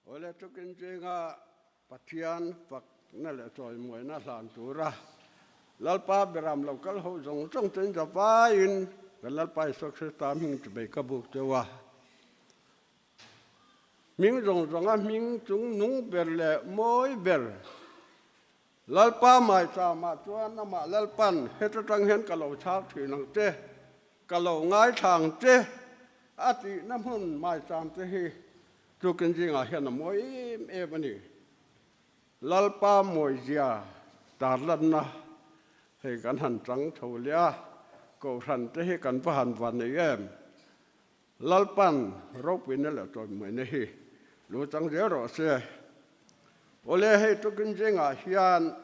Awle tukin zinga Pathian fakna leh chawimuaina hlan tura Lalpa beram lo kal ho zawng zawng chu in za vaiin kan Lalpa Isua Krista hming chu bei ka buk cheu a. Hming zawng zawnga hming chung nung ber leh mawi ber Lalpa Maichama chuan amah Lalpan heta tang hian ka lo chhak thin ang che, ka lo ngaithla ang che a tihna hmun Maicham te hi tukin zingah hian a mawi em em a ni. Lalpa mawizia tarlanna hei kan han chang chho leh a, Kohhran te hi kan va han va nei em? Lalpan ropuina leh chawimaina hi lo chang zel rawh se. Awle hei tukin zingah hian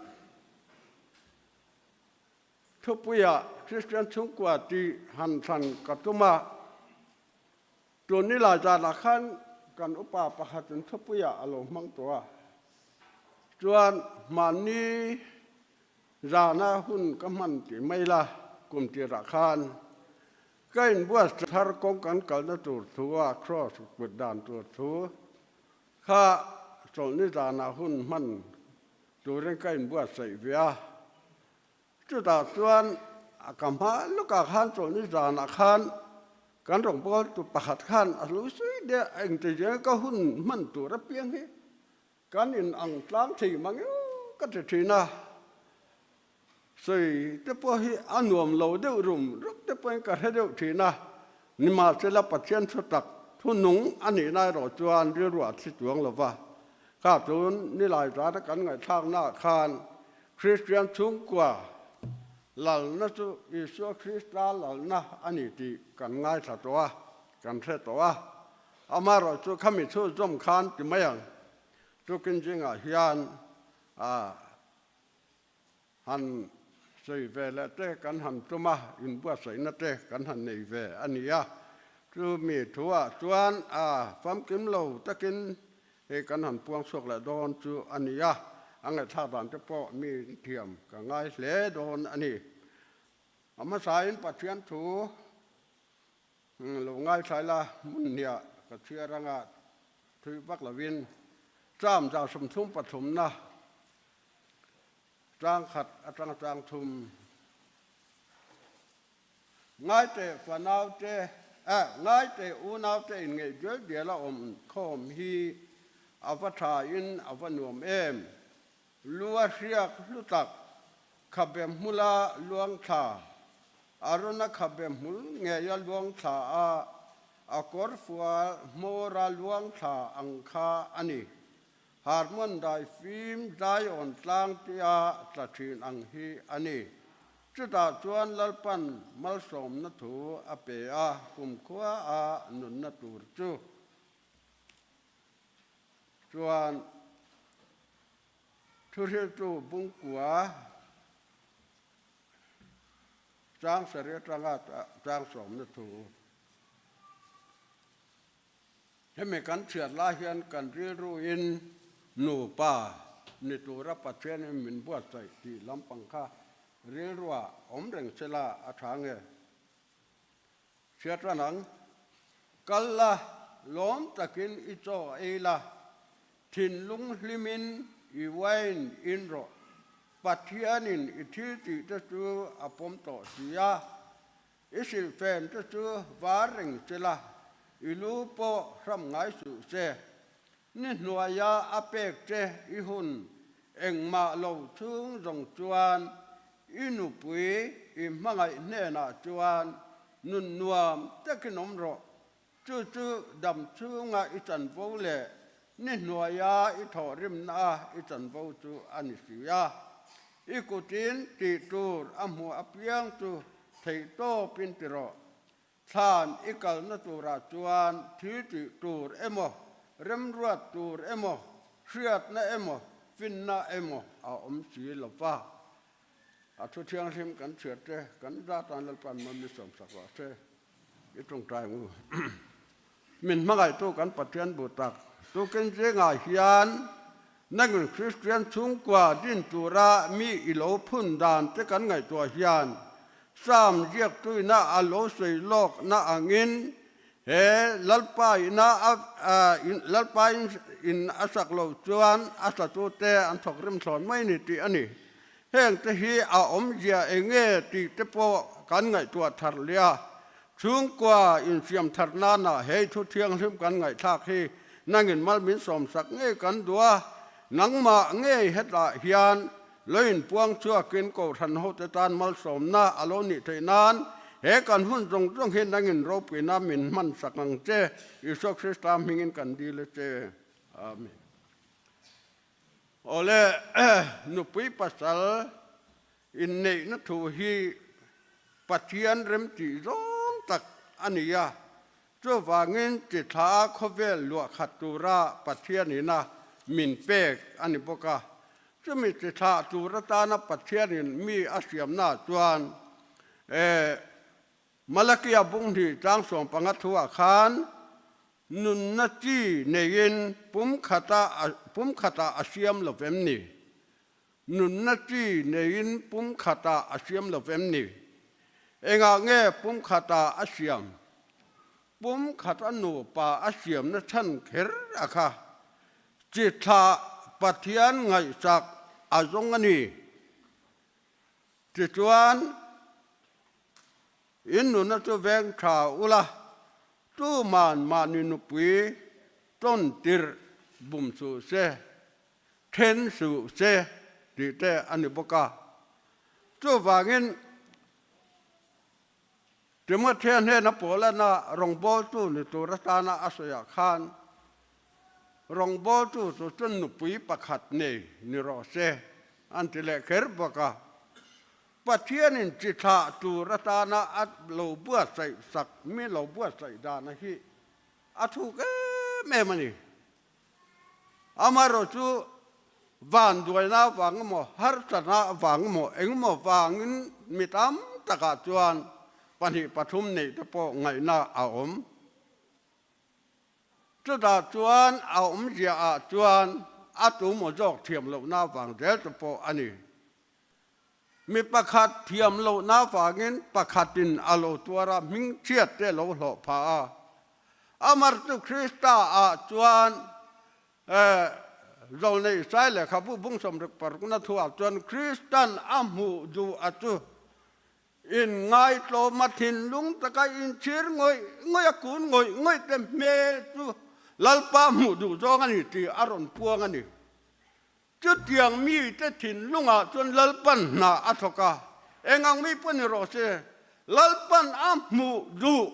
thupuia Kristian chhungkua tih han thlan ka tum a, tun ni lai zanah khan kan upa pakhatin thupuia a lo hmang tawh a, chuan hmanni zana hun ka hman tih mai la kum tirah khan Ka inbuat thar kawng kan kalna tur thu a cross put dan tur thu kha chawlhni zanah hun hman turin ka inbuatsaih ve a. Chutah chuan ka hma lawkah khan chawlhni zanah khan kan rawngbawltu pakhat khan a lo sawi deuh a, engtizianga ka hun hman tur apiang hi kan inang tlang thei mang eo ka ti thin a. Sawi te pawh hi a nuam lo deuh rum rum te pawhin ka hre deuh thin a, nimahsela Pathian thu tak thu nung a nih na erawh chuan rilru a thi chuang lo va. Kha tun nilai zana kan ngaihthlaknaah khan Kristian chhungkua lalna chu Isua Krista lalna a ni tih kan ngaithla tawh a, kan hre tawh a. Amaherawhchu khami chhun zawm khan ti mai ang, tukin zingah hian a Han sawi ve leh te kan han tum a, inbuatsaihna te kan han nei ve a ni a. Chu mi thuah chuan a famkim lo takin hei kan han puang chhuak leh dawn chu a ni a, a ngaihthlak dan te pawh mi thiam ka ngai hle dawn a ni. A hmasain Pathian thu lo ngaithlai la hmun hniah ka chhiar anga thui vak lovin Cham 33na Tlang khat atanga tlang thum. Ngaite fanaute eh ngaite unaute inngeih dial dial a awm khawm hi a va tha in a va nuam em. Lu a hriak hlu tak khabe hmula luang thla Arona khabe hmul ngeia luang thla a a kawr fual hmawra luang thla ang kha a ni. Harmon dai fim Zion tlang tia tla thin ang hi a ni. Chutah chuan Lalpan malsawmna thu a pe a, kumkhua a nunna tur chu chuan thuhriltu bungkua chang sarih atanga chang sawmna thu. Hemi kan chhiat lai hian kan rilruin nupa ni tura Pathianin min buatsaih tih lampang kha rilrua awm reng sela a tha nge? Chhiat ran ang. Kal la, lawm takin i chaw ei la, thinlung hlimin i wine in rawh. Pathianin i thil tih te chu a pawm tawh si a. I silhfen te chu var reng che la, i lu pawh hram ngai suh se. Ni hnuaia a pek che i hun engmah lo chhung zawng chuan i nupui i hmangaih hnenah chuan nun nuam takin awm rawh. Chu chu dam chhunga i chanvo leh ni hnuaia i thawhrimna a i chanvo chu a ni si a. I kutin tih tur a hmuh apiang chu theihtawpin ti rawh. Thlan i kalna turah chuan thil tih tur emaw, remruat tur emaw, hriatna emaw, finna emaw a awm si lo va. A thu thianghlim kan chhiar te kan zatan Lalpan mami sawmsak rawh se. I tawngtai ang u. Min hmangaihtu kan Pathian bu tak tukin zingah hian nangin Kristian chhungkua din tura mi i lo phun dan te kan ngaihtuah hian Psalm ziaktuina a lo sawi lawkna angin He Lalpa ina a Lalpa in a sak loh chuan a satute an thawk rim thlawn mai ni tih a ni. Heng te hi a awmzia eng nge tih te pawh kan ngaihtuah thar leh a. Chhungkua insiam thar nana hei thu thianghlim kan ngaihthlak hi nangin mal min sawmsak ngei kan duh a, nangmah ngei hetah hian Lo inpuang chhuakin Kohhran hote tan malsawmna a lo nih theih nan he kan hun zawng zawng hi nangin ropuina min hman sak ang che, Isua Krista hmingin kan dil a che. Amen. Awle, nupui pasal inneihna thu hi Pathian remtih zawng tak a ni a, chuvangin tithla khawvel luah khat tura Pathian ina min pek a ni bawk a. Chumi tithla tur atana Pathianin mi a siamnaah chuan e Malakia bunghnih tlangsawm panga thuah khan nunna chi neiin pumkhata pumkhatah a siam lo vem ni? Nunna chi neiin pumkhatah a siam lo vem ni? Engah nge pumkhatah a siam? Pumkhat a nupa a siamna chhan kher a kha. Chi thlah Pathian ngaihsak a zawng a ni. Tichuan, in nunna chu veng tha ula, tuman mahni nupui tawn tirh bum suh se, then suh se tih te a ni bawk a. Chuvangin, Timothea hnena Paulana rawngbawltu ni tur atana a sawiah khan, Rawngbawltu chu chun nupui pakhat nei ni rawh se, an ti leh kher bawk a. Pathianin chi thlah tur atana a lo buatsaih sak mi lo buatsaih dana hi a thuk em em a ni. Amaherawhchu, vanduaina avang emaw, harsatna avang emaw, engemaw vangin mi tam takah chuan pahnih pathum neih te pawh ngaihna a awm. Chutah chuan a awmziaah chuan a tumaw zawk thiam lohna avang zel te pawh a ni. Mi pakhat thiam lohna avangin pakhatin a lo tuar a, hmingchhiat te lo hlawh phah a. Amartu Krista ah chuan Zawlnei Isai lehkhabu bung 66 na thuah chuan Kristan a hmuh duh a chu in ngaitlawm a thinlung taka inchhir ngawih ngawih a kun ngawih ngawih te hmel chu Lalpa hmuh duh zawng a ni tih a rawn puang a ni. Chutiang mite thinlungah chuan Lalpan hna a thawk a, eng ang mi pawh ni rawh se, Lalpan a hmuh duh.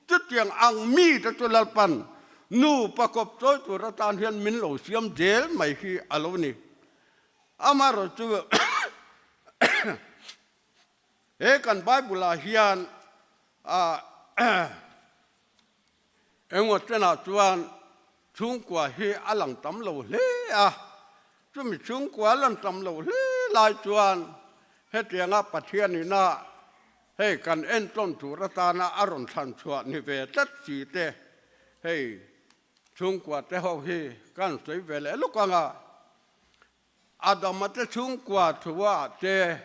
Chutiang ang mite chu Lalpan nupa kawp chawi tur atan hian min lo siam zel mai hi a lo ni. Amaherawhchu he kan Bible-ah hian Engmaw chenah chuan chhungkua hi a lang tam lo hle a, chumi chhungkua a lang tam lo hle lai chuan hetianga Pathianina hei kan entawn tur atana a rawn thlan chhuah ni ve tlat si te hei chhungkua te ho hi kan sawi ve leh lawk ang a. Adama te chhungkua thua te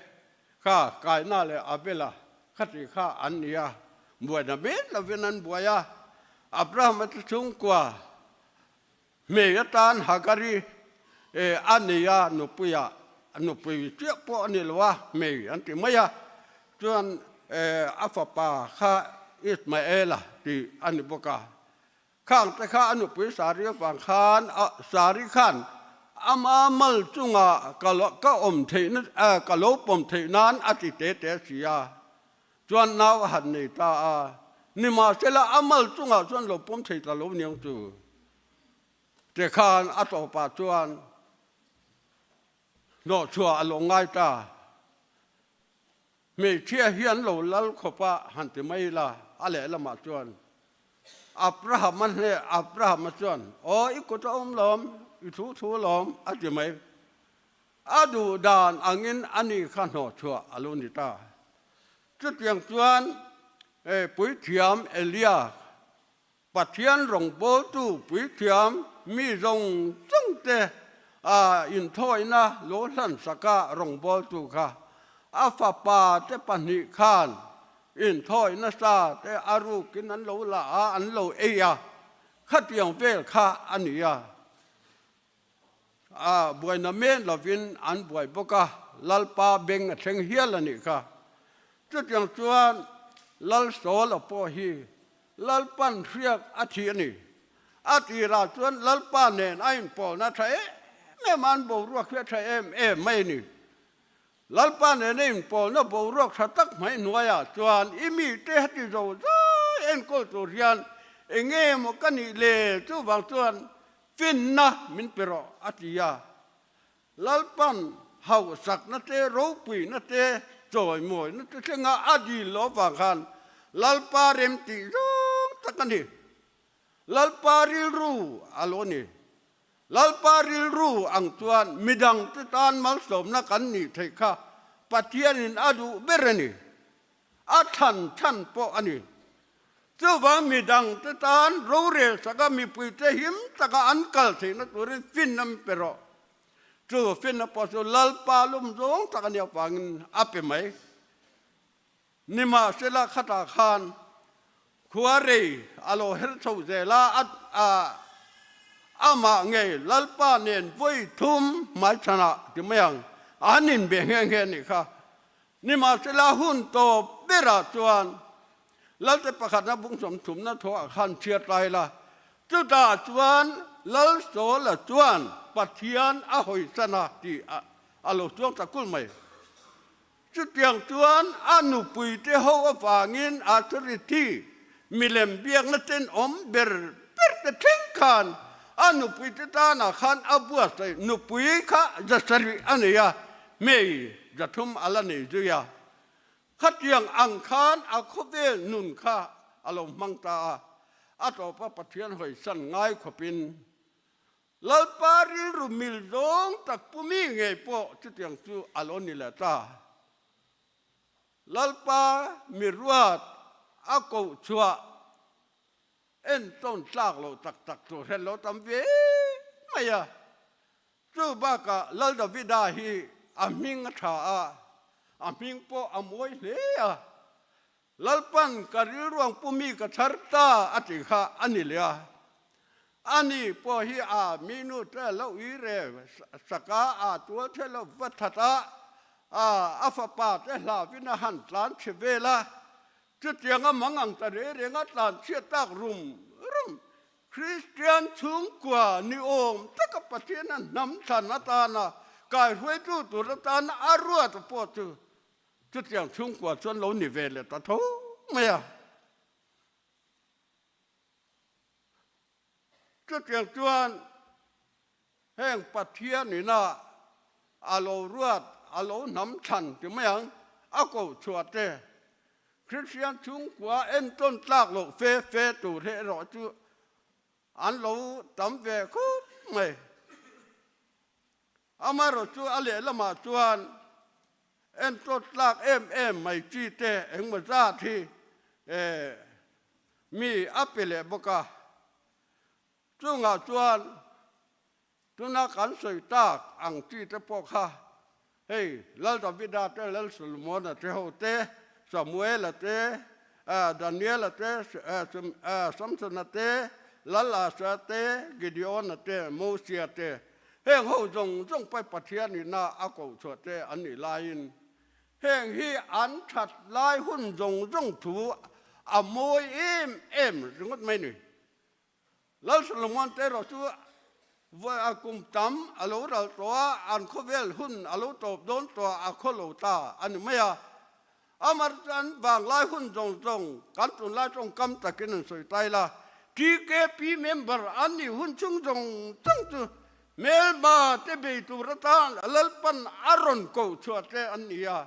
kha Kaina leh Abela khati kha an ni a, buaina met lovin an buai a. Abrahama te chhungkua hmei atan Hagari a nei a, nupuia nupui chiah pawh a ni lo a, hmei an ti mai a, chuan a fapa kha Ismaela tih a ni bawk a. Khang te kha a nupui Sari avang khan Sari khan ama mal chunga ka ka awm theihna ka lo pawm theih nan a ti te te si a, chuan nau a han nei ta a, nimahsela a mal chungah chuan lo pawm thei ta lo niang chu te khan a tawpah chuan hnawhchhuah a lo ngai ta. Hmeichhia hi an lo lal khawp a, han ti mai ila, a lehlamah chuan Abraham-a hneh Abraham-a chuan, Aw, i kut a awm lawm, i thu thu lawm, a ti mai. A duh dan angin a ni kha hnawhchhuah a lo ni ta. Chutiang chuan puithiam Elia Pathian rawngbawltu puithiam mi zawng zawng te a inthawina lo hlan saka rawngbawltu kha a fapa te pahnih khan. Inthawi nasa te a rukin an lo la a, an lo ei a, khatiang vel kha a ni a. A buaina men lovin an buai bawk a, Lalpa beng a thleng hial a nih kha. Chutiang chuan Lal Sawla pawh hi Lalpan hriak a thi a ni. A tirah chuan Lalpa nen a inpawlna tha em em a, an boruak hi a tha em em mai a ni. Lalpa nena inpawlna boruak tha tak hmai hnuaiah chuan i mite heti zo zai enkawl tur hian eng nge maw ka nih le? Chuvang chuan finna min pe rawh, a ti a. Lalpan hauhsakna te, ropuina te, chawimawina te thlenga a dil loh avang khan Lalpa remtih zawng tak a ni. Lalpa rilru a lo ni. Lalpa rilru ang chuan midangte tan malsawmna kan nih theih kha Pathianin a duh ber a ni. A thlan chhan pawh a ni. Chuvang midangte tan rorel saka mipuite him taka an kal theihna turin finna min pe rawh. Chu finna pawh chu Lalpa lum zawng tak a nih avangin a pe mai. Nimahsela khatah khan khua rei a lo her chho zel a, a amah ngei Lalpa nen vawi thum hmaichhanah ti mai ang, an inbe nghe nghe a nih kha. Nimahsela hun tawp berah chuan Lalte pakhatna bung sawmthumna thuah khan chhiat lai la, chutah chuan Lal Sawla chuan Pathian a hawisan a tih a lo chuang ta kul mai. Chutiang chuan a nupuite ho avangin Authority milem biakna tenawm ber ber te thleng khan a nupuite tanah khan a buatsaih nupui kha 700 a nei a, hmei 300 a la nei zui a. Khatiang ang khan a khawvel nun kha a lo hmang ta a, a tawpa Pathian hawisan ngai khawpin Lalpa rilru mil zawng tak pu mi ngei pawh chutiang chu a lo ni leh ta. Lalpa mi ruat a koh chhuah entawn tlak lo tak tak tur hian lo tam ve mai a. Chu bakah Lal Davida hi a hming a tha a, a hming pawh a mawi hle a. Lalpan ka rilruang pu mi ka chhar ta a ti kha a ni leh a. Ani pawh hi a minu te lo ui re sak a, a tual the lo va that a, a fapa te hlauhin a han tlan chhe vel a. Chutiang a mang ang ta reng reng a tlan chhiat tak rum rum. Kristian chhungkua ni awm taka Pathian a hnam thlan atana kaihruaitu tur atana a ruat pawh chu Chutiang chhungkua chuan lo ni ve leh ta tho mai a. Chutiang chuan heng Pathian ina a lo ruat, a lo hnam thlan ti mai ang, a ko chhuah te, Kristian chhungkua entawn tlak loh fe fe tur hi erawh chu an lo tam ve khawp mai. Amaherawhchu a lehlamah chuan entawt tlak em em mai chi te engmaw zat hi mi a pe leh bawk a. Chungah chuan tuna kan sawi tak ang chi te pawh kha hei Lal Davida te, Lal Solomona te ho te, Samuela te, Daniela te, Samsona te, Lal Asa te, Gideona te, Mosia te, Heng ho zawng zawng pai Pathian ina a koh chhuah te an nih laiin heng hi an that lai hun zawng zawng thu a mawi em em ringawt mai ni. Lal Solomon te erawh chu vawi a kum tam a lo ral tawh a, an khawvel hun a lo tawp dawn tawh a, a khaw lo ta a ni mai a. Amar chu an vanglai hun zawng zawng kan tunlai tawngkam takin an sawi tai la. TKP member an nih hun chung zawng zawng chu hmelma te bei tur atan Lalpan a rawn koh chhuah te an ni a.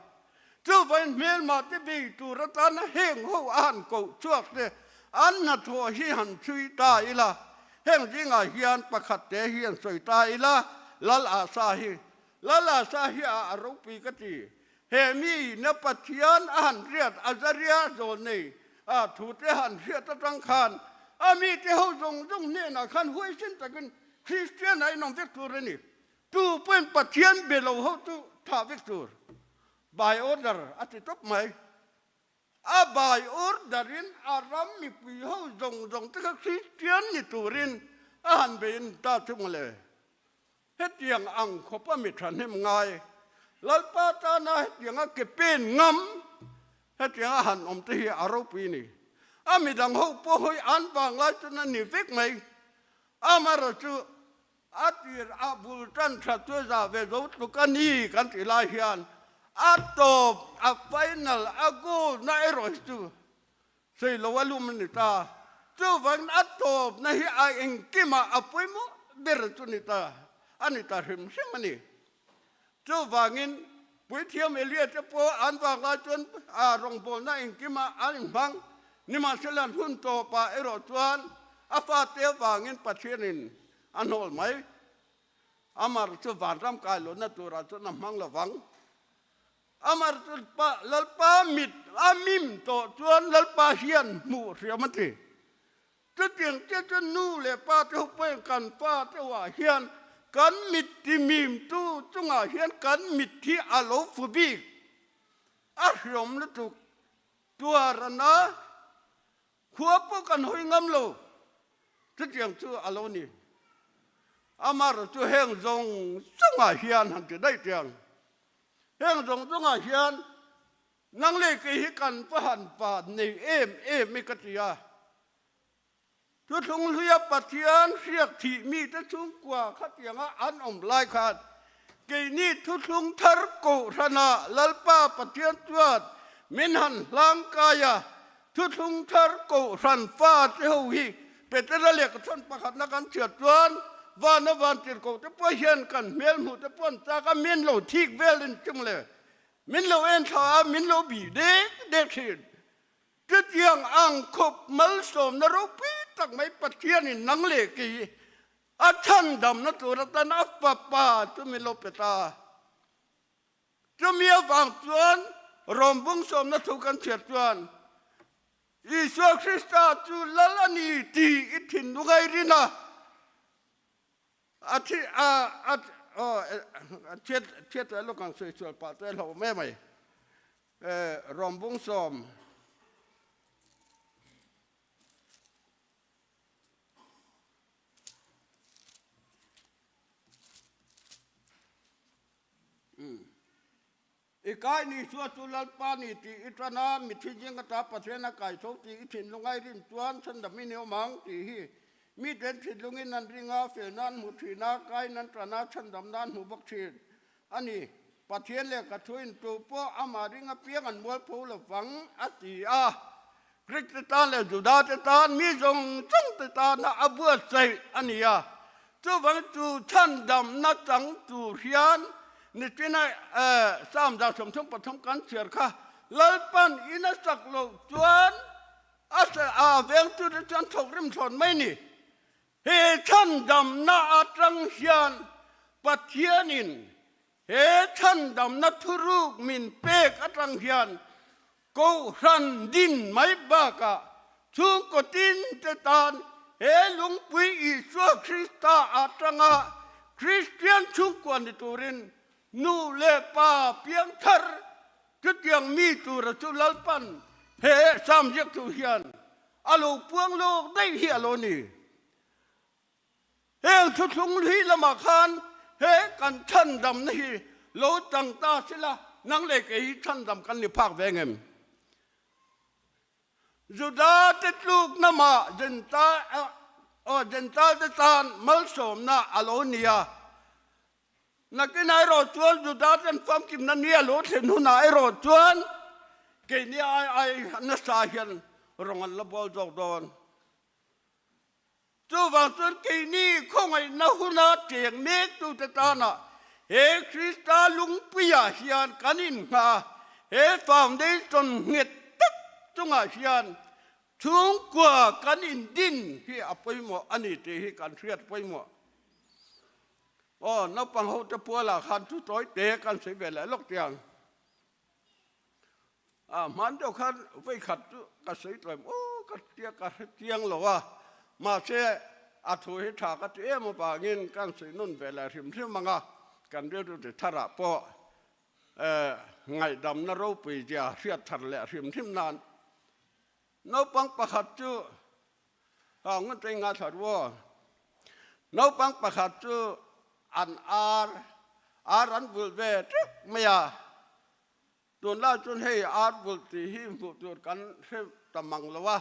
Chuvain hmelma te bei tur atana heng ho a han koh chhuak te an hnathawh hi han chhui ta ila. Heng zingah hian pakhat te hi an sawi ta ila, Lal Asa hi. Lal Asa hi a ropui ka ti. He mi na Pathian a han hriat Azaria zawl nei a thu te han hriat atang khan a mi te ho zawng zawng hnenah khan huaisin takin Kristian a inawm vek tur a ni. Tu pawhin Pathian be lo ho chu thah vek tur by order a ti tawp mai. A bai ur darin a ram mipui ho zawng zawng te kha Kristian ni turin a han bei in ta chu mawle. Hetiang ang khawpa mi thahnem ngai Lalpa tana hetianga ke pen ngam hetianga han awm te hi a ropui ni. A midang ho pawh hawi an vang lai chuan a ni vek mai. Amaherawhchu A tir a bul tan tha chu za ve zo tluk a ni kan tih lai hian a tawp a final a goal na erawh hi chu sawi lo a lum a ni ta. Chuvangin a tawp na hi a engkimah a pawimawh ber chu ni ta a ni ta hrim hrim a ni. Chuvangin Puithiam Elia te pawh an vang lai chuan a rawngbawlna engkimah an inhmang. Nimahsela hun tawpah erawh chuan a fate avangin Pathianin a hnawl mai. Amar chu vanram kai lohna turah chuan a hmang lo vang. Amar chu Lalpa mit a mim tawh chuan Lalpa hian hmuh hriam a ti. Chutiang te chu nu leh pa te ho pawhin kan pa te ho ah hian kan mit ti mim tu chungah hian kan mit hi a lo fu bik a hriawm lutuk tuar a na khua pawh kan hawi ngam lo chutiang chu a lo ni. Amaherawhchu chu heng zawng zawngah hian han ti daih tiang heng zawng zawngah hian Nang leh kei hi kan va han pa nei em em i ka ti a. Thuthlung hluia Pathian hriak thih mite chhungkua khatianga an awm lai khan keini thuthlung thar kohhranah Lalpa Pathian chuan min han hlang kai a, thuthlung thar kohhran fa te ho hi Petera lehkha chhawn pakhatna kan chhiat chuan vana vantirhkoh te pawh hian kan hmel hmuh te pawh an chak a, min lo thik velin chung le Min lo en thla a, min lo bih dek dek thin. Chutiang ang khawp malsawmna ropui tak mai Pathianin nang leh kei a chhandamna tur atan a fapa chu min lo pe ta. Chumi avang chuan rawngbung sawmna thu kan chhiar chuan Isua Krista chu Lal a ni tih i thinlung a i rin a. A thi a a aw thiat thiat leh lawk ang sawi sual pah chu a hlauh mai mai. Rawmbung sawm. I kai ni chua chu Lalpa ni tih i tan a, mithi zing ata Pathian a kai tho tih i thinlung a i rin chuan chhandam i ni awm ang tih hi miten thinlungin an ring a, fel nan hmu thin a, kaiin an tan a, chhandam nan hmu bawk thin a ni. Pathian lehkha thuin tu pawh amah ring apiang an mualpho lo vang a ti a. Greek te tan leh Juda te tan mi zawng zawng te tana a buatsaih a ni a. Chuvang chu chhandamna chang tur hian nichina Psalm 33 kan chhiar kha Lalpan in a sak loh chuan a vengtute chuan thawk rim thlawn mai ni. He chhandamna atang hian Pathianin he chhandamna thuruk min pek atang hian Kohhran din mai bakah chhungkaw tin te tan he lungpui Isua Krista atanga Kristian chhungkua ni turin nu leh pa piang thar chutiang mi tura chu Lalpan he Sam ziaktu hian a lo puang lawk daih hi a lo ni. Heng thuthlung hlui lamah khan he kan chhandamna hi lo chang ta sela, nang leh kei hi chhandam kan ni phak ve ngem? Juda te tlukna mah Gentile te tan malsawmna a lo ni a. Nakinah erawh chuan Juda ten famkimna ni a lo thlen hunah erawh chuan keini ai ai nasa hian rawng an la bawl zawk dawn. Chuvang chuan keini khawngaihna huna cheng mektute tana he Krista lungpuiah hian kan inngha, he foundation nghet tak chungah hian chhungkua kan indin hi a pawimawh a ni tih hi kan hriat pawimawh. Aw, naupang hote pualah khan thu tawi te kan sawi ve leh lawk tiang. A hman deuh khan vawi khat chu ka sawi tlawm aw ka tia ka hre chiang lo a, mahse a thu hi tha ka ti em avangin kan sawi nun ve leh hrim hrim ang a, kan rilru ti tharah pawh ngaihdamna ropui zia hriat thar leh hrim hrim nan. Naupang pakhat chu a ngun tei nga thla ruo. Naupang pakhat chu an ar ar an vulh ve teuh mai a. Tunlai chuan hei ar vulh tih hi hmuh tur kan hre ta mang lo a.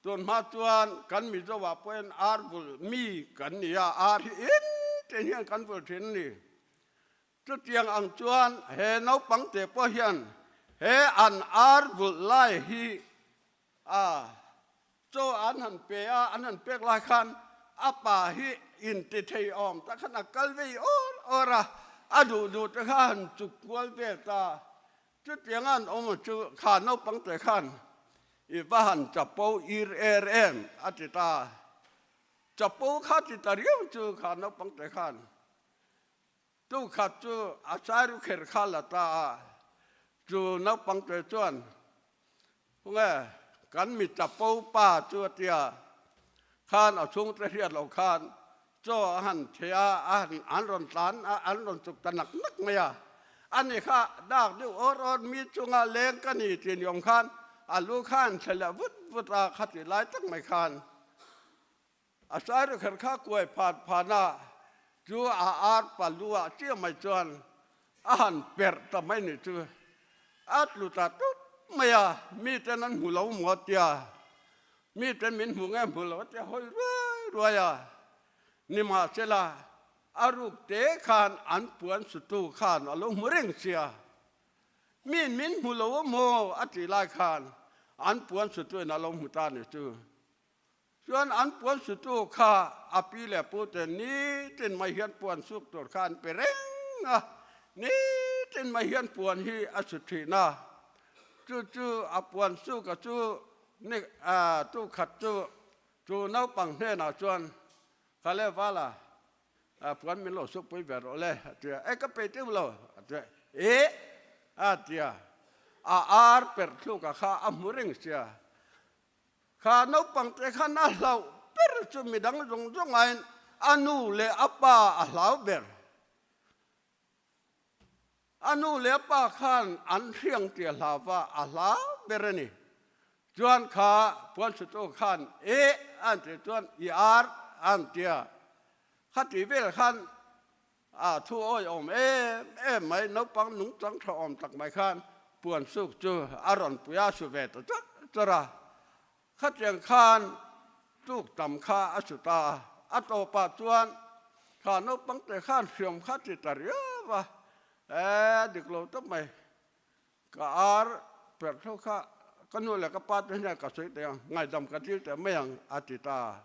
Tun hma chuan kan Mizo ah pawhin ar vulh mi kan ni a, ar hi in tin hian kan vulh thin a ni. Chutiang ang chuan he naupang te pawh hian he an ar vulh lai hi a chaw an han pe a, an han pek lai khan a pa hi inti thei awm tak khan a kal vei awr awr a, a duh duh te kha a han chuk kual vel ta. Chutiang an awm chu kha naupang te khan i va han chapo ir er em a ti ta. Chapo kha ti ta riau chu kha naupang te khan Tu khat chu a sairu kher kha la ta a, chu naupang te chuan, Hunge, kan mi chapo pa chu a tia, khan a chhungte hriat lo khan chaw a han thei a, a han an rawn tlan a, an rawn chuk ta nak nak mai a. Ani kha dak deuh awr awr mi chunga leng ka ni tih ni awm khan a lu kha an thle leh vut vut a, khati lai tak mai khan A sairu kher kha kuai phan phan a, chu a ar palu ah chiah mai chuan a han perh ta mai ni chu. A tlu ta tup mai a, miten an hmu lo maw tia, miten min hmu nge hmu lo tia hawi ruai ruai a. Nimahsela, a ruk te khan an puan sutu khan a lo hmu reng sia. Min min hmu lo a maw a tih lai khan an puan sutuin a lo hmu ta ni chu. Chuan an puan sutu kha a pi leh pu te nitin mai hian puan suk tur kha an pe reng a, nitin mai hian puan hi a su thin a. Chu chu a puan suka chu ni tu khat chu chu naupang hnenah chuan Kha le vala puan min lo suk pui ve rawh le a ti a, e ka pe tiu lo a ti a, e a ti a, a ar perh thluka kha a hmu reng sia. Kha naupang te khan a hlauh ber chu midang zawng zawng aiin a nu leh a pa a hlau ber. A nu leh a pa khan an hriang tia hlau va a hlau ber a ni. Chuan kha puansutu khan e an ti chuan i ar an tia. Khati vel khan A thu awi awm em em mai, naupang nungchang tha awm tak mai khan puan suk chu a rawn pui a su ve ta chawt chawt a. Khatiang khan tuk tam kha a su ta a, a tawpah chuan kha naupang te khan hriam kha ti ta riau a, e dik lo tawp mai, ka ar perh tho kha ka nu leh ka pa te hian ka sawi teh ang, ngaihdam ka dil teh mai ang a ti ta.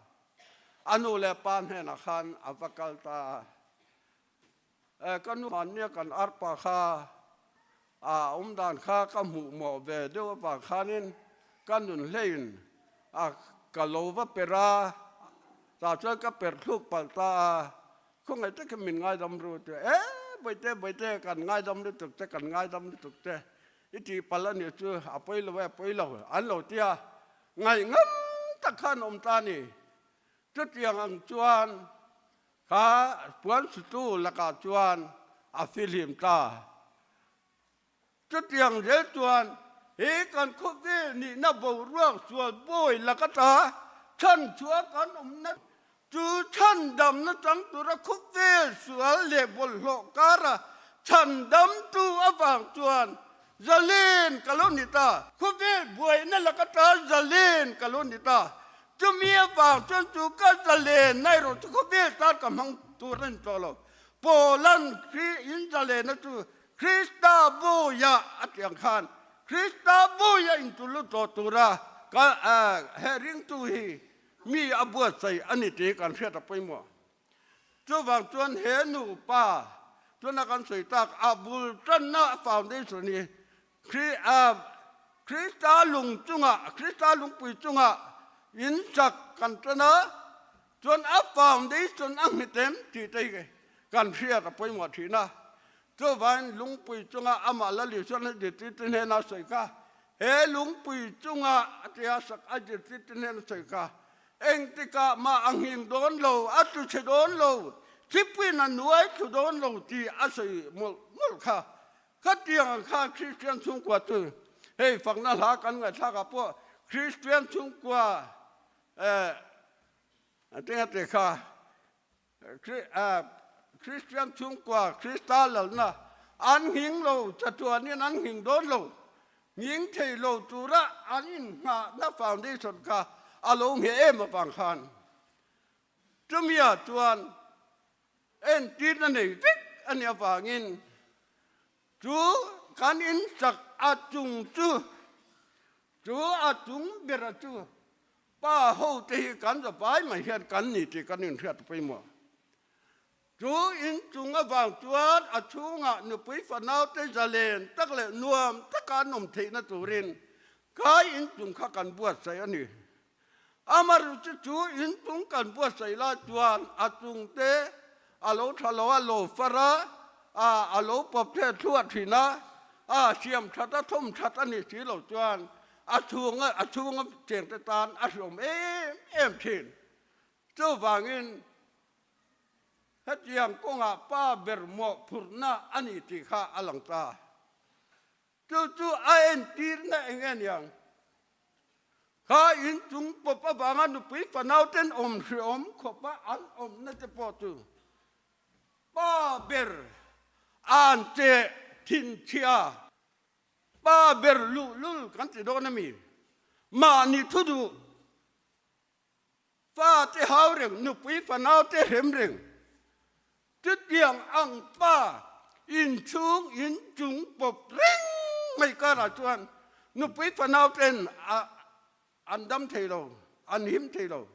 A nu leh pa hnenah khan a va kal ta a, E ka nu hmannia kan arpa kha a awm dan kha ka hmuh mawh ve deuh avang khanin ka nun hleiin a ka lo va per a, tah chuan ka per thluk palh ta a, khawngaih takin min ngaidam ru ti a, e Bawihte Bawihte kan ngaidam lutuk che kan ngaidam lutuk che i tih palh a nih chu a pawi lo e a pawi lo an lo ti a, Ngaih ngam tak khan awm ta ni. Chutiang ang chuan kha puan sutu lakah chuan a fihlim ta. Chutiang zel chuan he kan khawvel nihna boruak sual bawi laka ta chhan chhuah kan awmna chu chhandamna chang tura khawvel sual leh bawlhhlawh kara chhandamtu avang chuan Zalen ka lo ni ta. Khawvel buaina laka ta zalen ka lo ni ta. Chumi avang chuan chu ka zalen na erawh chu khawvel tan ka hmang tur a ni tawh lo. Paulan Kri in zalena chu Krista bawia a tih ang khan Krista bawia intu lut tawh tura ka he ringtu hi mi a buatsaih a ni tih hi kan hriat a pawimawh. Chuvang chuan he nupa tuna kan sawi tak a bul tanna foundation hi Krista lung chungah, Krista lungpui chungah in sak kan tan a, chuan a foundation a nghet em tih te hi kan hriat a pawimawh thin a. Chuvangin lungpui chunga amah la Lisuan a zirtirtu hnena sawi kha, he lungpui chunga a tia sak a zirtirtu hnena sawi kha Engtikah mah a nghing dawn lo, a tlu chhe dawn lo, thlipuiin a nuai thlu dawn lo tih a sawi mawlh mawlh kha. Khatiang ang khan Kristian chhungkua chu hei fakna hla kan ngaihthlakah pawh Kristian chhungkua eh tinga ti kha Kristian chhungkua Krista lalna an nghing lo chatuanin an nghing dawn lo. Nghing thei lo tura an innghahna foundation kha a lo ngheh em avang khan chumia chuan entirna nei vek a nih avangin chu kan insak a chung chu chu a chung bera chu Pa ho te hi kan za vai mai hian kan ni tih kan inhriat pawimawh. Chu inchung avang chuan a chhungah nupui fanau te zalen tak leh nuam taka an awm theihna turin kai inchung kha kan buatsaih a ni. Amaherawhchu chu chu inchung kan buatsaih lai chuan a chung te a lo tha lo a, lo far a, a lo pawp theh thluah thin a, a siam that a, thawm that a nih si lo chuan A chhunga a chhunga chengte tan a hriawm em em thin. Chuvangin hetiang kawngah pa ber mawhphurhna a ni tih kha a lang ta. Chu chu a entirna eng nge niang? Kha inchung pawp avanga nupui fanauten awm hriawm khawpa an awmna te pawh chu pa ber an cheh thinchhia. Pa ber luhlul kan ti dawn a mi? Mahni thu duh, fa te hau reng, nupui fanau te hrem reng, chutiang ang pa inchhung inchung pawp reng mai karah chuan nupui fanau ten an dam thei lo, an him thei lo.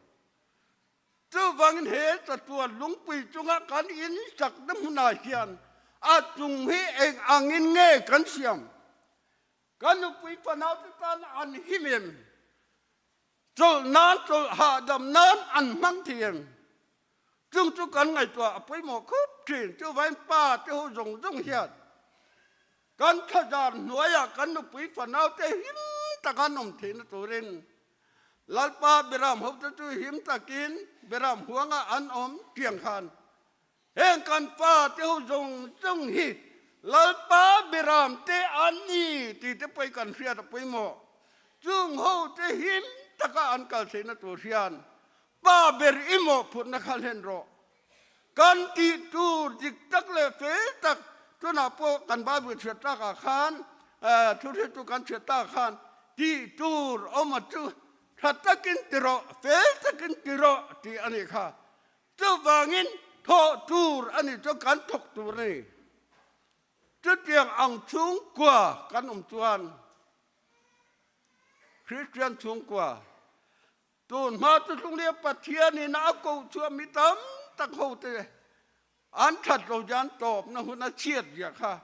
Chuvangin he chatuan lungpui chunga kan insakna hmunah hian a chung hi eng angin nge kan siam? Kan nupui fanaute tan an him em? Chawlh nan, chawlh hahdam nan an hmang thei em? Chung chu kan ngaihtuah a pawimawh khawp thin. Chuvangin pa te ho zawng zawng hian kan thlazar hnuaiah kan nupui fanaute him taka an awm theihna turin Lalpa Beram hote chu him takin Beram huangah an awm tiang khan heng kan fate ho zawng zawng hi Lalpa Beram te an ni tih te pawh kan hriat a pawimawh. Chung hote him taka an kal theihna tur hian Pa ber i mawhphurhna kha hlen rawh. Kan tih tur dik tak leh fel tak tunah pawh kan Bible chhiat takah khan thuhriltu kan chhiat takah khan tih tur awm a chu tha takin ti rawh, fel takin ti rawh tih a nih kha. Chuvangin thawh tur a nih chuan kan thawk tur a ni. Chutiang ang chhungkua kan awm chuan Kristian chhungkua Tun hma chu Hlunglia Pathianin a koh chhuah mi tam tak hote an that lo hian tawpna hun a chhiat zia kha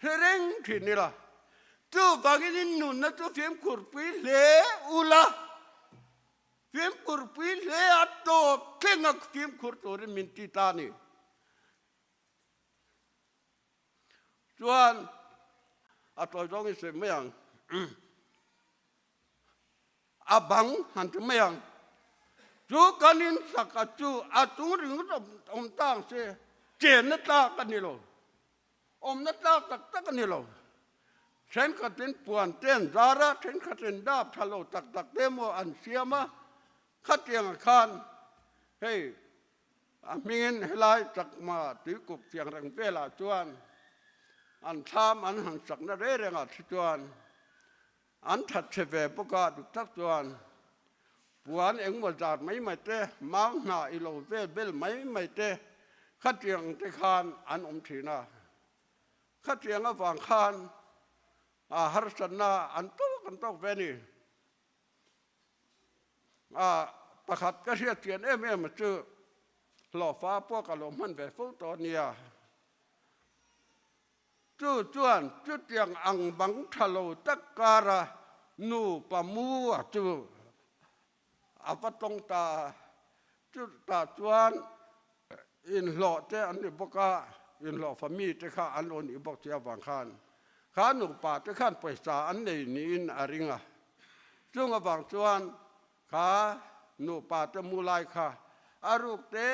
hre reng thin ila. Chuvangin in nunna chu fimkhurpui hle ula, fimkhurpui hle a tawp thleng a fimkhur turin min ti ta a ni. Chuan a tawi zawngin sawi mai ang. A bang han ti mai ang. Chu kan in sak a chu a chung ringawt awm ta ang se, chenna tlak a ni lo. Awmna tlak tak tak a ni lo. Thenkhatin puan te an zar a, thenkhatin dap tha lo tak tak te emaw an siam a, khatiangah khan hei a hmingin helai chakma tuikuk chiang reng velah chuan an thlam an han sakna reng rengah khi chuan An that chhe ve bawk a, dik tak chuan puan engmaw zat mai mai te, mau hnah i lo vel bel mai mai te khatiang te khan an awm thin a. Khatiang avang khan a harsatna an tawk an tawk ve a ni. A pakhat ka hriat chian em em chu hlawhfa pawh ka lo hman ve fo tawh a nia. Chu chuan chutiang ang bang tha lo tak kara nu pa mu a chu a va tawng ta a. Chutah chuan inhlawh te an ni bawk a, inhlawh fa mi te kha an lo nih bawk si avang khan kha nupa te khan pawisa an nei niin a ring a. Chung avang chuan Kha nupa te mu lai kha a ruk te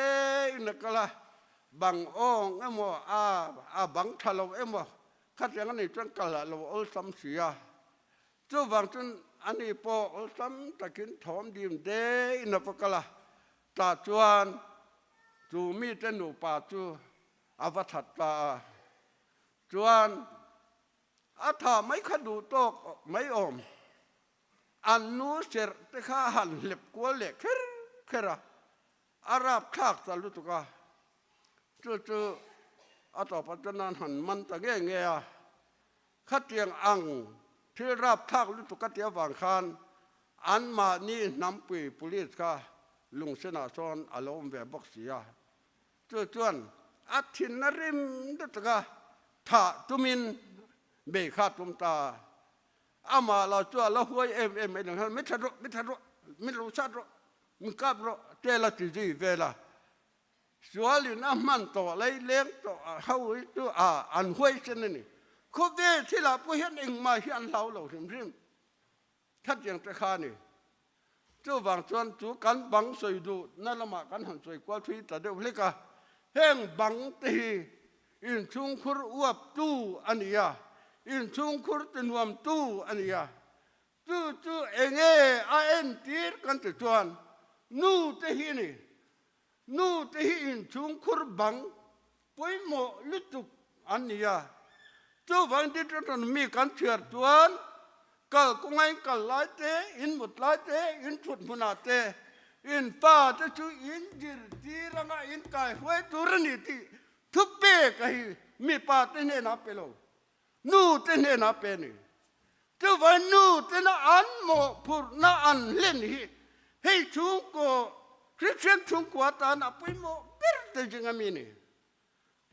in a kal a, bang awng emaw a a bang tha lo emaw khatiang a nih chuan kal a lo awlsam si a. Chuvang chuan ani pawh awlsam takin thawm dim deiin a va kal a, tah chuan chu mite nupa chu a va that ta a. Chuan a tha mai kha duh tawk mai awm. An nu serh te kha a han hlep kual leh kher kher a, a rap thlak ta lutuk a. Chu chu a tawpah chuan an han man ta nge nge a. Khatiang ang thil rap thlak lutuk a tih avang khan anmahni hnampui police kha lungsenah sawn a lo awm ve bawk si a. Chu chuan a thinna rim lutuk a thah tumin bei kha tum ta. Amah lo chu a la huai em em mai lang hian mi that rawh, mi that rawh, mi lo sat rawh, mi kap rawh te la ti zui vel a. Sualin a hman tawh lei leng tawh ho hi chu a an huaisen a ni. Khawvel thilah pawh hian engmah hi an hlau lo hrim hrim. Khatiang te kha a ni. Chuvang chuan chu kan bang sawi duhna lamah kan han sawi kual thui ta deuh hlek a. Heng bang te hi inchhungkhur uaptu a ni a, inchhungkhur tinuamtu a ni a. Chu chu enge a entir kan ti chuan nu te hi a ni. Nu te hi inchhungkhur bang pawimawh lutuk an ni a, chuvang Deuteronomy kan chhiar chuan kal kawngain kal lai te, in mut lai te, in thut hmunah te, in pa te chu in zirtir anga in kai hruai tur a ni tih thupek a hi mipa te hnenah pe lo, nu te hnenah pe a ni. Chuvang nu tena an mawhphurhna an hlen hi hei chhungkaw Kristian chhungkua tan a pawimawh ber te zing a mi ni.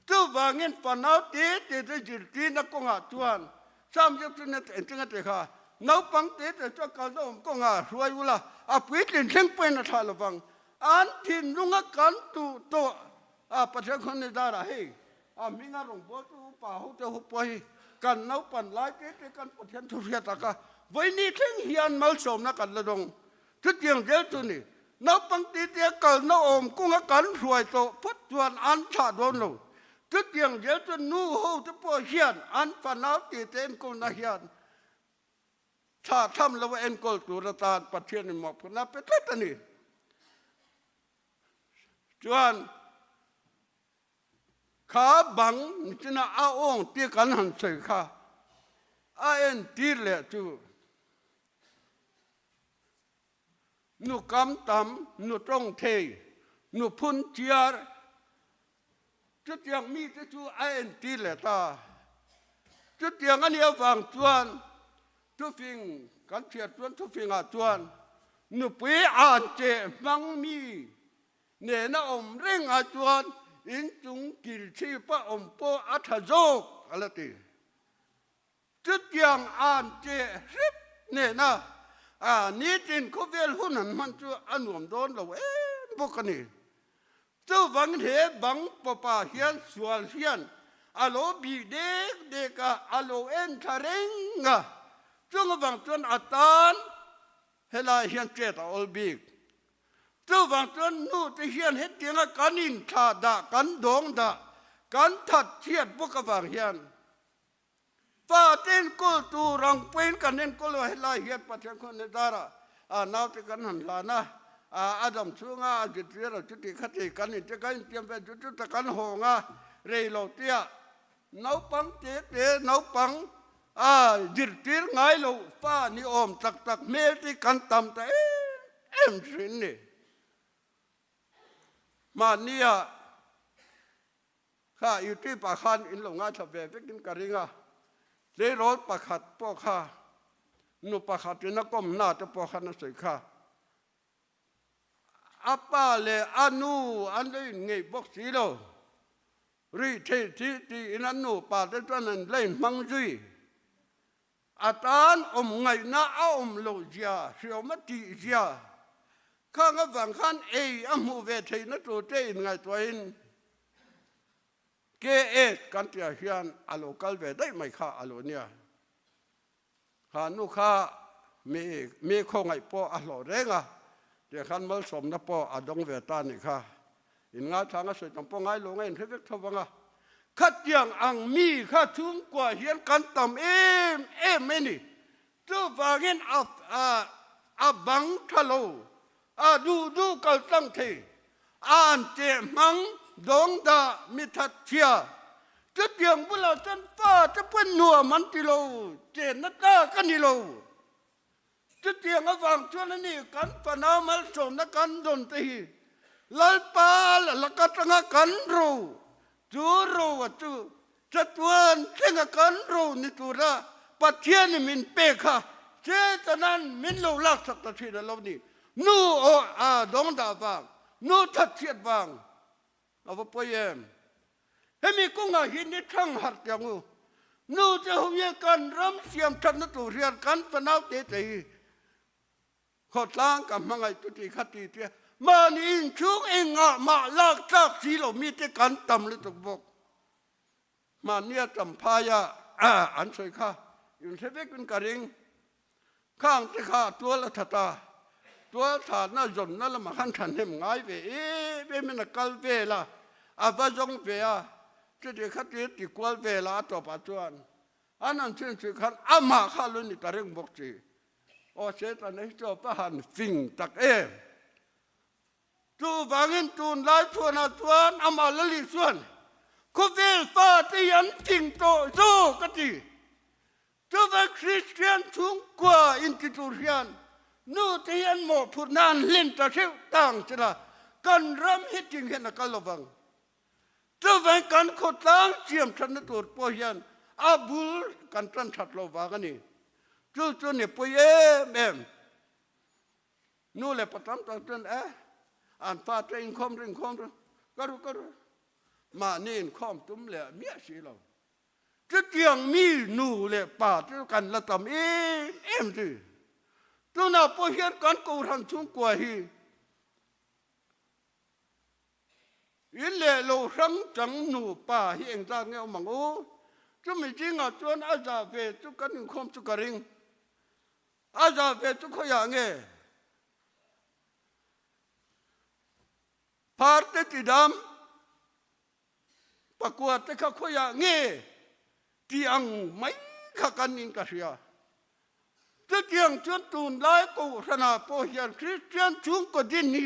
Chuvangin fanau te te te zirtirna kawngah chuan Sam zir chu net engtin a ti kha, naupang te te chuan kalna awm kawngah hruai ula, a puitlin thleng pawhin a thlah lovang. An thinlunga kan tuh tawh a Pathian khawn ni darah hei A hminga rawngbawltu upa hote ho pawh hi kan naupan lai te te kan Pathian thu hriat ak a, vawiini thleng hian malsawmna kan la dawng. Chutiang zel chu ni, naupang ti te kalna awm kunga kan hruai tawh phawt chuan an thlah dawn lo. Chutiang zel chu nu hote pawh hian an fanau ti te enkawlna hian thlah tham lo a enkawl tur atan Pathianin mawhphurhna a pe tlat a ni. Chuan. Kha bang nichina a awng tir kan han sawi kha a entir leh chu nu kam tam, nu tawng thei, nu phun chiar chutiang mite chu a entir leh ta. Chutiang a nih avang chuan thufing kan chhiar chuan thufingah chuan nupui an cheh hmang mi Nena awm reng ah chuan inchung kil chhipa awm pawh a tha zawk a la ti. Chutiang an che hrep nena a nitin khawvel hun an hman chu a nuam dawn lo em bawk a ni. Chuvangin he bang pawpa hian sual hian a lo bih dek dek a, a lo en thla reng a, chung avang chuan a tan helai hian chet a awl bik. Chuvang chuan nu te hian hetianga kan inthlah dah, kan dawng dah, kan that chhiat bawk avang hian fa te enkawl tur ang pawhin kan enkawl lo. Helai hian Pathian khaw ni darah a naute kan han hlan a, a dam chhunga a zirtir a chuti khati kan inte kan intiam ve chu chuta kan hawng a, rei lo tia naupang te te naupang a zirtir ngai lo fa ni awm tak tak hmel te kan tam ta em em thin ni. Mahnia kha YouTube ah khan in lo ngaithla ve vekin ka ring a, tleirawl pakhat pawh kha nu pakhatin a kawmna te pawh khan a sawi kha. A pa leh a nu an lo inngeih bawk si lo. Rih theih thih tiin an nupa te chuan an la inhmang zui. A tan awm ngaihna a awm loh zia, hriawm a tih zia khang avang khan ei a hmuh ve theihna tur te inngaihtuahin KS kan tihah hian a lo kal ve daih mai kha a lo nia. Kha nu kha mi mi khawngaih pawh a hlawh reng a, tiang khan malsawmna pawh a dawng ve ta nih kha. In ngaithlang a sawi tam pawh ngai lo nga in hre vek tho vang a. Khatiang ang mi kha chhungkua hian kan tam em em mai ni. Chuvangin a a a bang tha lo, a duh duh kal tlang thei, an che hmang dawng dah mi that chhia. Chutiang bulah chuan fa te pawn nuam an ti lo, chenna tlak a ni lo. Chutiang avang chuan a ni kan fanau malsawmna kan dawn te hi Lalpa la lak atanga kan ro chu ro a chu chatuan thlenga kan ro ni tura Pathianin min pek kha Setanan min lo laksak ta thin a lo ni. Nu aw a dawng dah vang, nu thatchhiat vang a va pawi em? Hemi kawngah hi ni thang harh teh ang u. Nu te ho hian kan ram siam thatna tur hian kan fanau te te hi khawtlang ka hmangaih chu tih kha ti tia mahni inchhung engah mah lak tlak si lo mite kan tam lutuk bawk. Mahnia champhaia an sawi kha inhre vekin ka ring. Khang te kha tual a that a, tual thatna zawnna lamah khan thahnem ngai ve em em in a kal vel a, a va zawng ve a, chuti kha tir ti kual vel a, a tawpah chuan an han chhinchhuih khan amah kha lo ni ta reng bawk si. Aw Setana hi chu a va han fing tak em! Chuvangin tunlai chhuanah chuan amah Lali chuan khawvel fate hi an fing tawh zawk a ti. Chuvang Kristian chhungkua inti tur hian nute hi an mawhphurhna an hlen ta hreuh tang chila kan ram hi ting hian a kal lovang. Chuvang kan khawtlang siam thatna tur pawh hian a bul kan tan that lo vang a ni. Chu chu ni pawi em em. Nu leh pa tam tak chuan e an fa te inkhawm ru inkhawm ru ka ru ka ru mahni inkhawm tum leh miah si lo. Chutiang mi nu leh pa chu kan la tam em em zui. Tunah pawh hian kan Kohhran chhungkua hi in leh lo hrang chang nupa hi engzat nge awm ang u? Chumi zingah chuan a za ve chu kan inkhawm chu ka ring. A za ve chu khawiah nge? Phar te ti dam, pakua te kha khawiah nge ti ang mai kha kan in ka hria. Chutiang chuan tunlai Kohhranah pawh hian Kristian chhungkaw din hi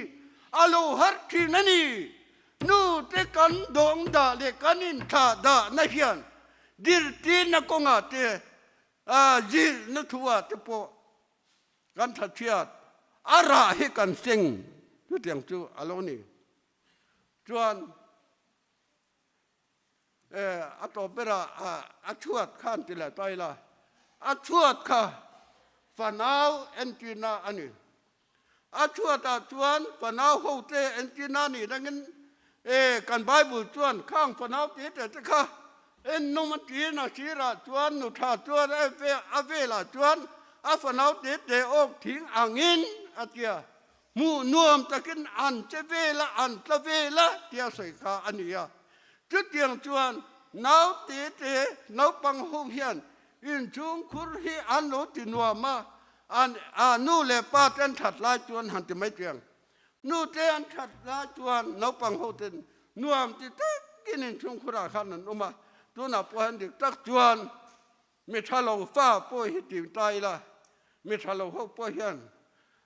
a lo har thin a ni. Nu te kan dawng dah leh kan inthlah dahna hian dirtina kawngah te A zilhna thu-ah te pawh kan thatchhiat a rah hi kan seng chutiang chu a lo ni. Chuan a tawp berah a chhuat kha an ti leh ta ila, a chhuat kha fanau entirna a ni. A chhuatah chuan fanau hote entirna a nih rengin kan Bible chuan khang fanau tih te te kha ennawm a tiin a sirah chuan nu tha chuan a velah chuan a fanau tih te awk thing angin a tia hmuh nuam takin an che vel a an tla vel a tia sawi kha a ni a. Chutiang chuan nau tih te naupang ho hian inchhungkhur hi an lo ti nuam a, An a nu leh pa te an that lai chuan han ti mai chiang. Nu te an that lai chuan naupang ho ten nuam ti takin inchhungkhurah khan an awm a, tunah pawh hian dik tak chuan mi tha lo fa pawh hi ti ta ila, mi tha lo ho pawh hian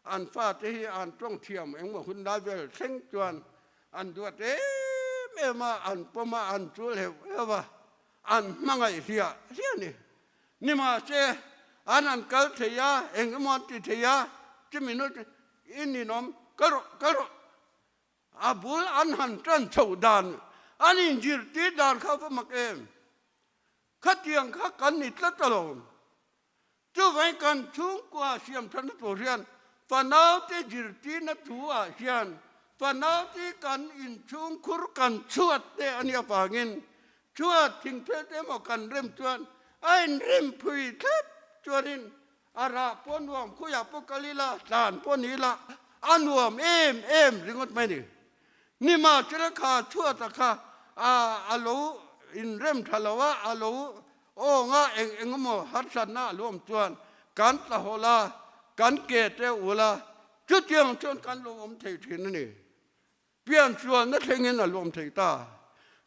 an fa te hi an tawng thiam engmaw hun lai vel thleng chuan an duat em em a, an pawm a, an chul heuh heuh a, an hmangaih hliah hliah a ni. Nimahse, an an kal thei a, eng emaw an ti thei a, chumi nu chu i ninawm, kal rawh, kal rawh. A bul an han tan chhoh dan, an inzirtir dan kha va mak em? Khatiang kha kan ni tlat alawm. Chuvangin kan chhungkua siam thatna tur hian fanaute zirtirna thu ah hian fanaute kan inchhungkhur kan chhuat te a nih avangin Chua thingphel te emaw kan rem chuan a inrem phui thlap chuanin a rah pawh nuam khawiah pawh kal ila, tlan pawh ni ila a nuam em em ringawt mai ni. Nimahsela kha chhuata kha a a lo inrem tha lo a, a lo awng a, eng eng emaw harsatna a lo awm chuan kan tla hawlh a, kan ke te ul a, chutiang chuan kan lo awm thei thin a ni. Pian chuanna thlengin a lawm thei ta.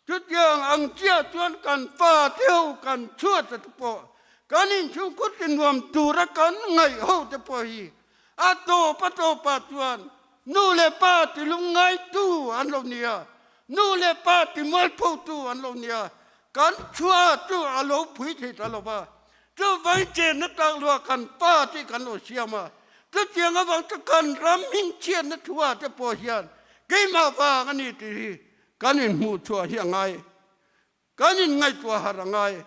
Chutiang ang chiah chuan kan fa te ho kan chhuat te pawh Kan inchhungkhur ti nuam tura kan ngaih ho te pawh hi a tawp a tawpah chuan nu leh pa ti lungngaitu an lo nia, nu leh pa ti mualphotu an lo nia, kan chhuah chu a lo phui thei ta lo va. Chuvang chenna tlak lua kan pa tih kan lo siam a, chutiang avang chu kan ram hmingchhiatna thu-ah te pawh hian keimah vang a ni tih hi kan inhmuh chhuah hi a ngai, kan inngaihtuah harh a ngai.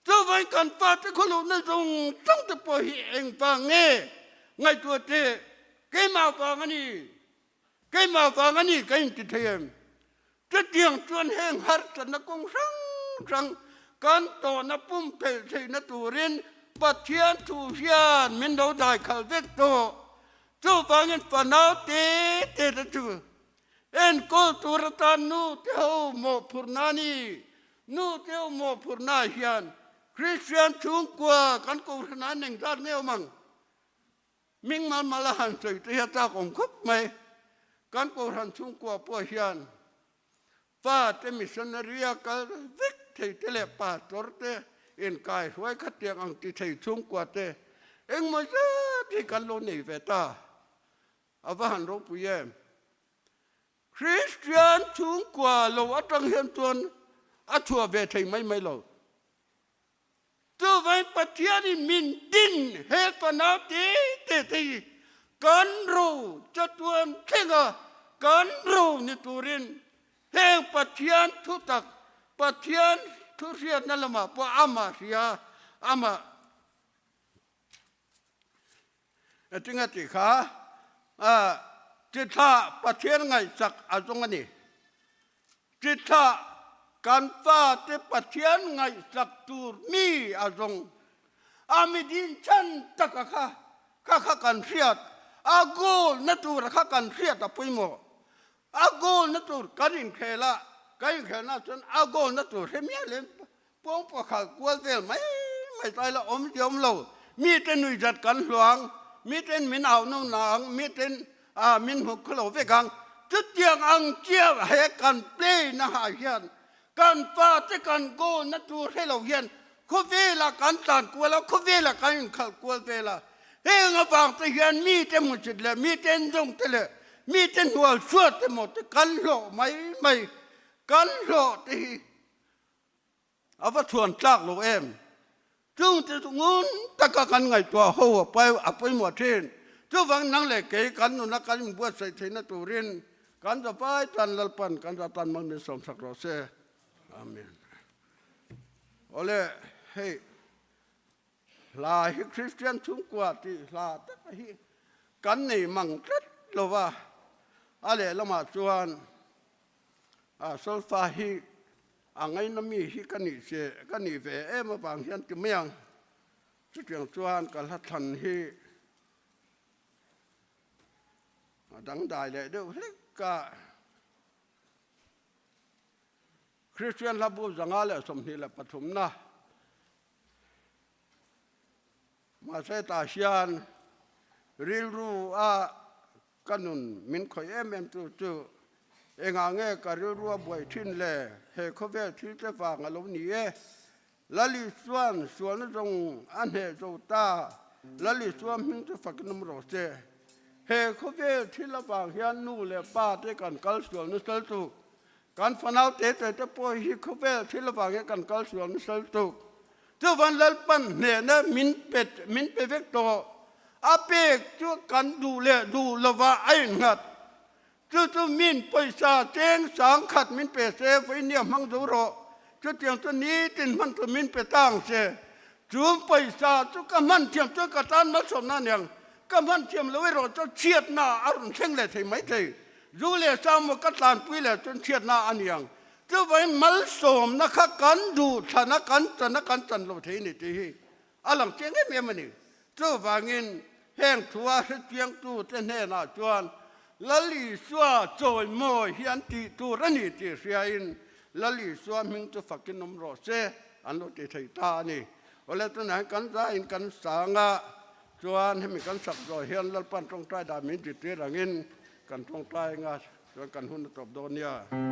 Chuvang kan pa te khawluhna zawng zawng te pawh hi engvang nge ngaihtuah teh keimah vang a ni, keimah vang a ni ka inti thei em? Chutiang chuan heng harsatna kawng hrang hrang kan tawhna pumpelh theihna turin Pathian thu hian min lo daikhal vek tawh. Chuvangin fanau te te te chu enkawl tur atan nu te ho mawhphurhna a ni. Nu te ho mawhphurhna hian Kristian chhungkua kan kohhran an engzat nge awm ang? Ming mal mal a han sawi te hi a tlak awm khawp mai. Kan Kohhran chhungkua pawh hian pa te missionary a kal vek thei te leh pastor te inkai hruai khatiang ang ti thei chhungkua te engmaw zat hi kan lo nei ve ta. A va han ropui em. Kristian chhungkua lo atang hian chuan a chhuah ve thei mai mai lo. Chuvang Pathianin min din he fanau te te te hi kan ro chatuan thlenga kan ro ni turin heng Pathian thutak, Pathian thuhriatna lamah pawh amah hria, amah Engtinge tih kha chithla Pathian ngaihsak a zawng a ni. Chithla kan fate Pathian ngaihsak tur mi a zawng. A mi din chhan taka kha kha kha kan hriat, a goal na tura kha kan hriat a pawimawh. A goal na tur kan inkhel a, kan inkhelna chuan a goal na tur hre miah lem Pawng pakhat kual vel mai mai tlai la awm diam lo. Mite nuihzat kan hluang, miten min au no na ang, miten min hmu khaw lo vek ang. Chutiang ang chiah he kan play na ah hian kan fate kan goal na tur hre lo hian khawvelah kan tlan kual a, khawvelah kan inkhalh kual vel a. Heng avang te hian mite hmusit leh mite zawng te leh mite hnual suat te maw te kan hlawh mai mai, kan hlawh te hi A va chhuan tlak lo em? Chung te chu ngun taka kan ngaihtuah ho a pawimawh thin. Chuvang nang leh kei kan nuna kan inbuatsaih theihna turin kan zavai tan Lalpan kan za tan mal min sawmsak rawh se. Amen. Awle hei hla hi Kristian chhungkua tih hla taka hi kan nei mang tlat lova, a lehlamah chuan A solfa hi a ngaina mi hi ka nih che ka nih ve em avang hian ti mai ang. Chutiang chuan ka hla thlan hi a dangdai leh deuh hlek a. Kristian hla bu 123 na mahse tah hian rilru a Ka nun min khawih em em tu chu engah nge ka rilru a buai thin le? He khawvel thil te vang a lo ni e. Lali chuan sualna zawng a hneh zo ta. Lali chuan hming chu fakin awm rawh se. He khawvel thil avang hian nu leh pa te kan kal sual nusal tuk. Kan fanau te te te pawh hi khawvel thil avang hian kan kal sual nusal tuk. Chuvan Lalpan hnehna min pe min pe vek tawh. A pek chu kan duh leh duh lova a innghat. Chu chu min pawisa cheng sang khat min pe se, vawinia hmang zo rawh. Chutiang chu nitin hman tur min pe ta ang che. Chu pawisa chu ka hman thiam chuan ka tan malsawmna a niang. Ka hman thiam lo erawh chuan chhiatna a rawn thleng leh thei maithei. Zu leh sang maw ka tlanpui leh chuan chhiatna a niang. Chuvangin malsawmna kha kan duh thlan a, kan chan a, kan chan lo thei a ni tih hi a lang chiang em em a ni. Chuvangin heng thua hrechiangtute hnenah chuan Lal Isua chawimawi hi an tih tur a ni tih hriain Lal Isua hming chu fakin awm rawh se an lo ti thei ta a ni. Awle tunah hian kan zaiin kan sang a, chuan hemi kan sak zawh hian Lalpan tawngtai dan min zirtir angin kan tawngtai anga chuan kan hun a tawp dawn nia.